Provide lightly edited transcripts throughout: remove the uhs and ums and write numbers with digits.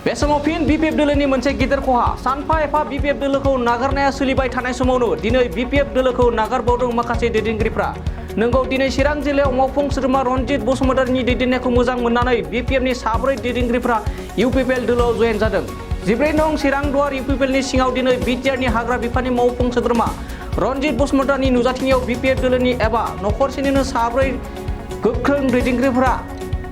बे समाव फिन BPF दोलोनि मोनसे गिदिर खहा सानफा एफा BPF दोलोखौ नागारनाया सोलिबाय थानाय समावनो दिनै BPF दोलोखौ नागारबावदों माखासे दैदेनगिरिफ्रा। नंगौ दिनै चिरां जिल्लायाव मावफुं सोद्रोमा रनजित बसुमतारीनि दैदेननायखौ मोजां मोननानै BPFनि 4 दैदेनगिरिफ्रा UPPL दोलोआव जयेन जादों। 14 नं चिरां दुवार UPPLनि सिङाव दिनै बिटिआरनि हाग्रा बिफाननि मावफुं सोद्रोमा रनजित बसुमतारीनि नुजाथिनायाव BPF दोलोनि एबा नखरसेनिनो 4 गोख्रों दैदेनगिरिफ्रा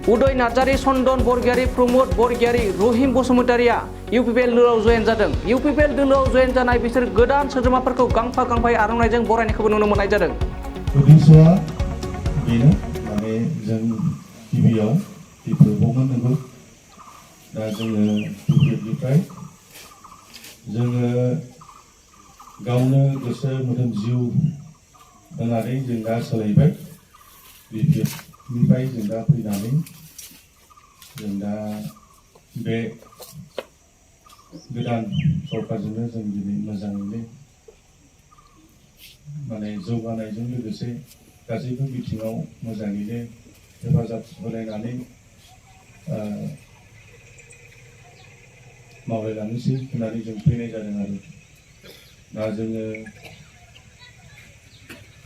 उदय नार्जारी, चन्दन बरगयारी, प्रमोद बरगयारी, रहिम बसुमतारीया UPPL दोलोआव जयेन जादों। UPPL दोलोआव जयेन जानाय बिसोर गोदान सोद्रोमाफोरखौ गांफा गांफायै आर'नाइजों बरायनायखौबो नुनो मोननाय जादों। उद्देश्यआ बेनो माने जों गिबियाव बेफोरखौमोन नंगौ दा जोङो BPFनिफ्राय जोङो गावनो गोसो मोदोम जिउ होनानै जों दा सोलायबाय BPFनिफ्राय जों दा फैनानै जों दा बे गोदान सरकारजोंनो जों दिनै मोजाङैनो माने जौगानायजों लोगोसे गासैबो बिथिङाव मोजाङैनो हेफाजाब होलायनानै मावलायलांनोसै होननानै जों फैनाय जादों आरो दा जोङो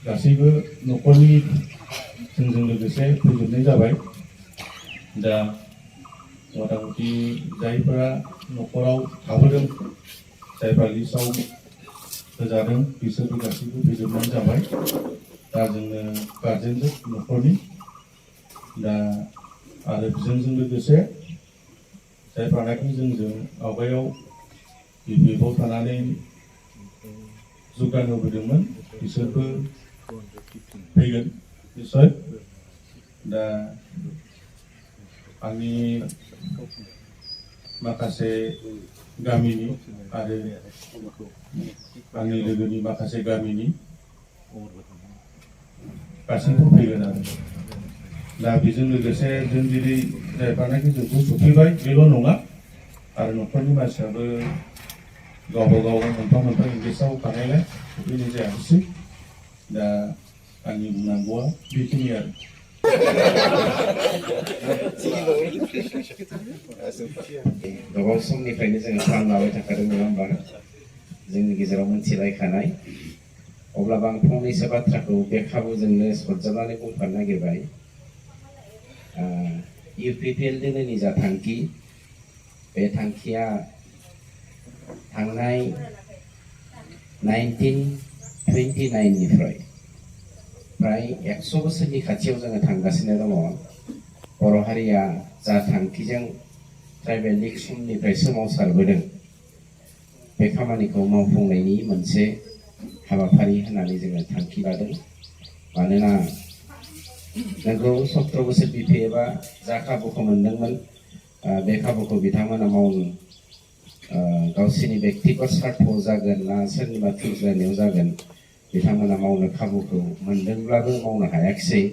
गासैबो न'खरनि जोंजों लोगोसे फैजोबनाय जाबाय दा मथा मथि जायफोरा न'खराव थाबोदों जायफ्रा लिस्टआव होजादों बिसोरबो गासैबो फैजोबनाय जाबाय दा जोङो गार्जेनजों न'खरनि दा आरो बिजोंजों लोगोसे जायफ्रानाखि जोंजों आवगायाव BPFआव थानानै जौगानो होबोदोंमोन बिसोरबो फैगोन निश्चय दा आंनि माखासे गामिनि आरो आंनि लोगोनि माखासे गामिनि गासैबो फैगोन आरो दा बेजों लोगोसे जों दिनै जायफ्रानाखि जोंखौ सफैबाय बेल' नङा आरो न'खरनि मानसियाबो गावबा गाव मोनफा मोनफा इंलिसाव थानायलाय सफैनाय जायाखिसै दा आंनि बुंनांगौआ बेखिनि आरो गोबाव समनिफ्रायनो जोङो प्लान लाबाय थाखादों नङा होमबा जोंनि गेजेराव मोनथिलायखानाय अब्लाबो आं फंनैसो बाथ्राखौ बे खाबुजोंनो सरजाबनानै बुंफानो नागिरबाय UPPL दोलोनि जा थांखि बे थांखिया थांनाय 1929निफ्राय प्राय 100 बोसोरनि खाथियाव जोङो थांगासिनो दङ। बर' हारिया जा थांखिजों ट्राइबेल लिग समनिफ्राय सोमावसारबोदों बे खामानिखौ मावफुंनायनि मोनसे हाबाफारि होननानै जोङो थांखि लादों। मानोना नोंगौ 17 बोसोर BPFआ जा खाबुखौ मोनदोंमोन बे खाबुखौ बिथांमोना मावनो गावसोरनि बेक्तिगत स्वार्थआव जागोन ना सोरनिबा थुज्लायनायाव जागोन बिथांमोना मावनो खाबुखौ मोनदोंब्लाबो मावनो हायाखिसै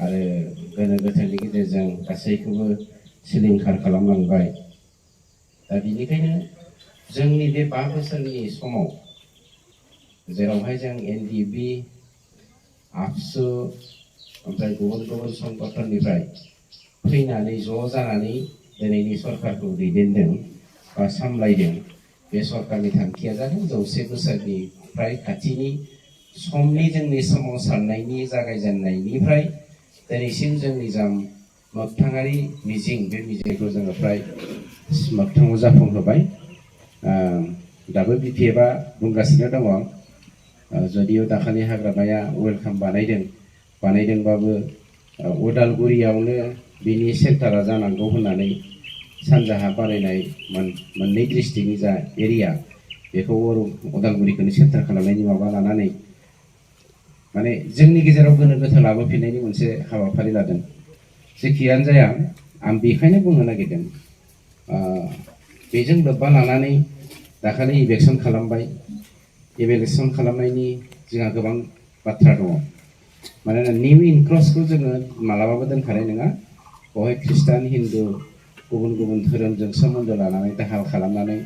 आरो गोनो गोथोनि गेजेरजों गासैखौबो सिलिंखार खालामलांबाय। दा बिनिखायनो जोंनि बे 5 बोसोरनि समाव जेरावहाय जों NDB आबसु ओमफ्राय गुबुन गुबुन संगठननिफ्राय फैनानै ज' जानानै दिनैनि सरकारखौ दैदेनदों बा सामलायदों बे सरकारनि थांखिया जादों 100 बोसोरनि फ्राय खाथिनि समनि जोंनि सोमावसारनायनि जागायजेननायनिफ्राय दिनैसिम जोंनि जा मोगथाङारि मिजिं बे मिजिंखौ जोङो फ्राय मोगथाङाव जाफुंहोबाय। दाबो BPFआ बुंगासिनो दङ जदिव दाखालि हाग्रामाया वेलकाम बानायदोंबाबो उदालगुरियावनो बिनि सेन्टारा जानांगौ होननानै सानजाहा बानायनाय मोननै डिस्ट्रिक्टनि जा एरिया बेखौ उदालगुरिखौनो सेन्टार खालामनायनि माबा लानानै माने जोंनि गेजेराव गोनो गोथो लाबोफिननायनि मोनसे हाबाफारि लादों। जेखियानो जाया आं बेखायनो बुंनो नागिरदों बेजों लोब्बा लानानै दाखालि इलेक्सन खालामबाय। इलेक्सन खालामनायनि जोंहा गोबां बाथ्रा दङ। मानोना निउ इनक्रसखौ जोङो मालाबाबो दोनखानाय नङा। बेवहाय ख्रिस्टान हिन्दु गुबुन गुबुन धोरोमजों सोमोन्दो लानानै दाहाल खालामनानै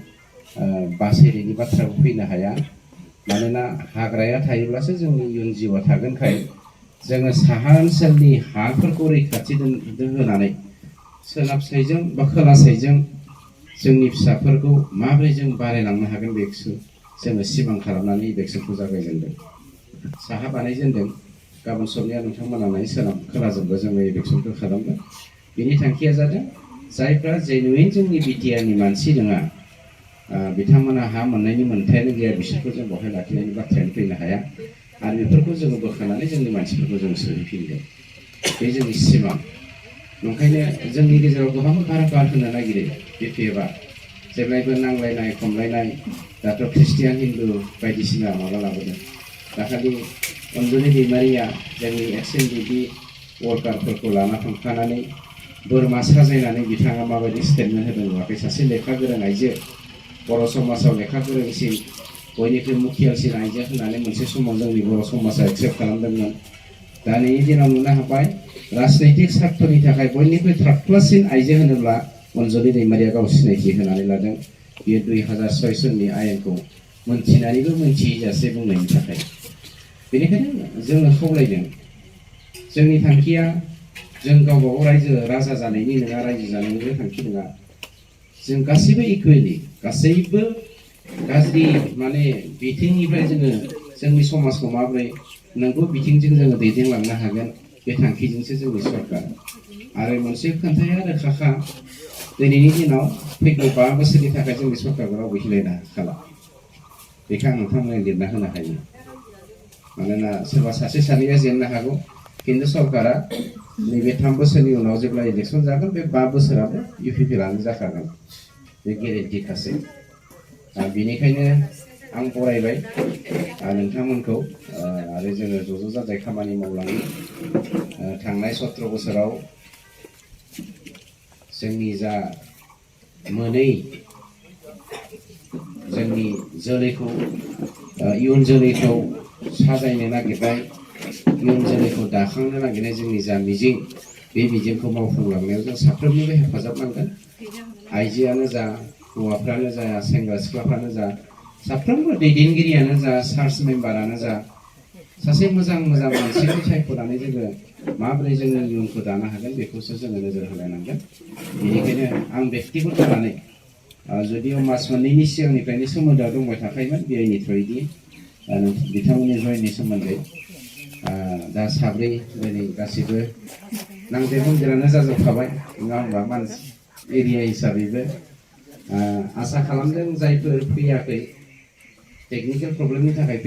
बासायनायनि बाथ्राखौ फैनो हाया। मानोना हाग्राया थायोब्लासो जोंनि इयुन जिउआ थागोनखाय जोङो साहा ओनसोलनि हाफोरखौ रैखाथि होनानै सोनाब साइजों बा खोला साइजों जोंनि फिसाफोरखौ माबोरै जों बारायलांनो हागोन बेखौ जोङो सिमां खालामनानै इभेक्सनखौ जागायजेनदों। साहा बानायजेनदों, गाबोन सबनिया नोंथांमोना नाय सोनाब खोलाजोंबो जोङो इभेक्सनखौ खालामगोन। बिनि थांखिया जादों जायफ्रा जेनुइन जोंनि बिटिआरनि मानसि नङा, बिथांमोना हा मोननायनि मोन्थायानो गैया, बिसोरखौ जों बेवहाय लाखिनायनि बाथ्रायानो फैनो हाया आरो बेफोरखौ जोङो बोखानानै जोंनि मानसिफोरखौ जों सोहैफिनगोन। बे जोंनि सिमां। ओंखायनो जोंनि गेजेराव गोबां बार होनो नागिरो बिपिएफआ, जेब्लायबो नांलायनाय खमलायनाय, दाथ' ख्रिस्टियान हिन्दु बायदिसिना माबा लाबोदों। दाखालि अनजुलि दैमारिया जोंनि एक्स-एनडिपि वर्कारफोरखौ लाना थांफानानै बोरमा साजायनानै बिथाङा माबायदि स्टेटमेन्ट होदों नुवाखै? सासे लेखा गोरों आइजो, बर' समाजाव लेखा गोरोंसिन, बयनिख्रुइ मुखियासिन आइजो होननानै मोनसे समाव जोंनि बर' समाजा एक्सेप्ट खालामदोंमोन। दानि दिनाव नुनो हाबाय राजनैतिक स्वार्थनि थाखाय बयनिख्रुइ थार्ड क्लाससिन आइजो होनोब्ला अनजुलि दैमारिया गाव सिनायथि होनानै लादों। बियो 2006 सननि आयेनखौ मोनथिनानैबो मोनथिजासे बुंनायनि थाखाय। बेनिखायनो जोङो खावलायदों, जोंनि थांखिया जों गावबा गाव रायजो राजा जानायनि नङा, रायजो जानायनिबो थांखि नङा। जों गासैबो इकुवेलि, गासैबो गाज्रि माने बिथिंनिफ्राय जोङो जोंनि समाजखौ माबोरै नंगौ बिथिंजों जोङो दैदेनलांनो हागोन, बे थांखिजोंसो जोंनि सरकार। आरो मोनसे खोन्थाया रोखाखा, दिनैनि दिनाव फैगौ 5 बोसोरनि थाखाय जोंनि सरकारखौ रावबो हिलायनो हाला। बेखौ आं नोंथांमोननो लिरना होनो हायो। मानोना सोरबा सासे सानैया जेननो हागौ, खिन्थु सरकारा नैबे 3 बोसोरनि उनाव जेब्ला इलेक्सन जागोन, बे 5 बोसोराबो इउपिपिएलआनो जाखागोन। बे गेरेन्टिखासै। बेनिखायनो आं बरायबाय नोंथांमोनखौ, आरो जोङो ज' जाजाय खामानि मावलाङो। थांनाय 17 बोसोराव जोंनि जा मोनै जोंनि जोलैखौ, इयुन जोलैखौ साजायनो नागिरनाय, इयुन जोलैखौ दाखांनो नागिरनाय जोंनि जा मिजिं, बे मिजिंखौ मावफुंलांनायाव जों साफ्रोमनिबो हेफाजाब नांगोन। आइजोआनो जा, हौवाफ्रानो जा, सेंग्रा सिख्लाफ्रानो जा, साफ्रोमबो दैदेनगिरियानो जा, चार्च मेम्बारानो जा, सासे मोजां मानसिखौ सायख'नानै जोङो माबोरै जोंनि इयुनखौ दानो हागोन बेखौसो जोङो नोजोर होलायनांगोन। बेनिखायनो आं बेक्तिगत जानानै, जुदिअ मास मोननैनि सिगांनिफ्रायनो सोमोन्दोआ दंबाय थाखायोमोन बिआइनि थ्रुयैदि बिथांमोननि जयननि सोमोन्दै, दा साब्रै दिनै गासिबो नांदेर बंदेरानो जाजोबखाबाय नङा होमबा, मानसि एरिया हिसाबैबो। आसा खालामदों जायफोर फैयाखै टेकनिकेल प्रब्लेमनि थाखाय